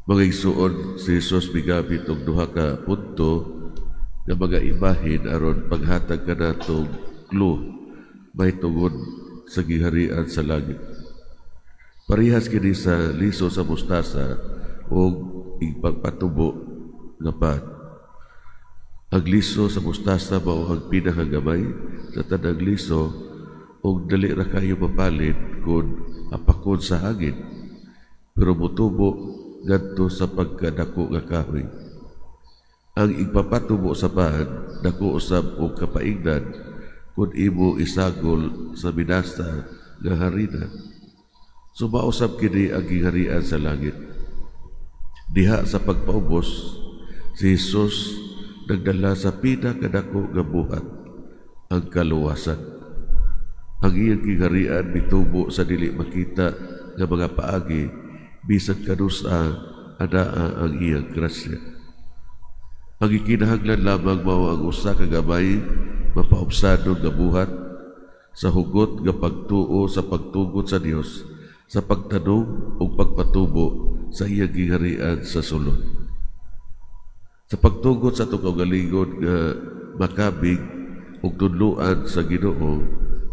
Mga igsuon, si Jesus migamit og duha ka punto nga mga imahin aron paghatag kanatong clue mahitungod sa giharian sa langit. Parehas kini sa liso sa mustasa o igpagpatubo nga pan. Ang liso sa mustasa mao ang pinakagamay sa tanang liso ug dali ra kayo mapalid kung hapakon sa hangin, pero mutubo ngadto sa pagkadako nga kahoy. Ang igpapatubo sa pan dako usab og kapaingdan kung imo isagol sa minasa nga harina. So mao usab kini ang giharian sa langit. Diha sa pagpaubos, si Jesus nagdala sa pinakadako nga buhat, ang kaluwasan. Ang iyang giharian mitubo sa dili makita nga mga paagi, bisan kanus-a anaa ang iyang grasya. Ang ikinahanglan lamang mao ang usa ka gamay mapaubsadon nga buhat sa hugot nga pagtuo sa pagtugot sa Dios sa pagtanom ug pagpatubo sa iyang giharian sa sulod. Sa pagtugot sa atong kaugalingon nga makabig ug tudloan sa Ginoo,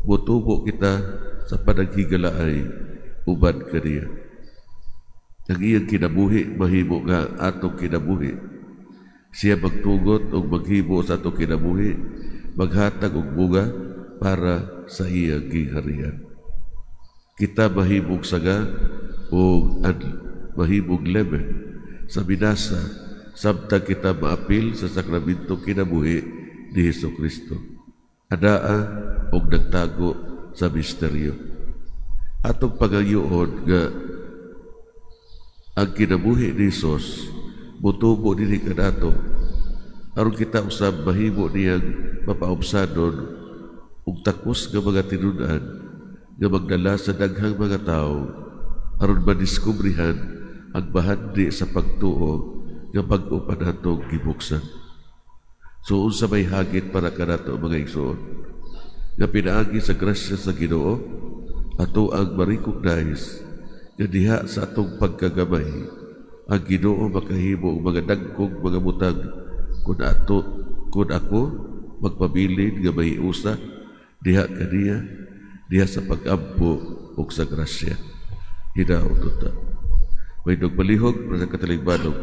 motubo kita sa panaghigalaay uban kaniya. Ang iyang kinabuhi mahimo nga atong kinabuhi. Siya magtugot ug maghimo sa atong kinabuhi, maghatag og bunga para sa iyang giharian. Kita mahimong saga o mahimong leaven sa minasa samtang kita maapil sa sakramento kinabuhi ni Hesus Kristo. Anaa og nagtago sa misteryo. Atong pagayuon nga ang kinabuhi ni Hesus mutubo dinhi kanato aron kita usab mahimo niyang mapaubsadon ug takos nga mga tinud-an nga magdala sa daghang mga tawo aron madiskubrihan ang bahandi sa pagtuo nga bag-o pa natong gibuksan. So unsa may hagit para kanato, mga igsoon? Nga pinaagi sa grasya sa Ginoo, ato ang ma-recognize nga diha sa atong pagkagamay ang Ginoo makahimo og mga dagkong mga butang kun ako magpabilin nga may usa diha kaniya, diha sa pag-ampo ug sa grasya. Hinaot unta. May palihog para sa katalingbanong.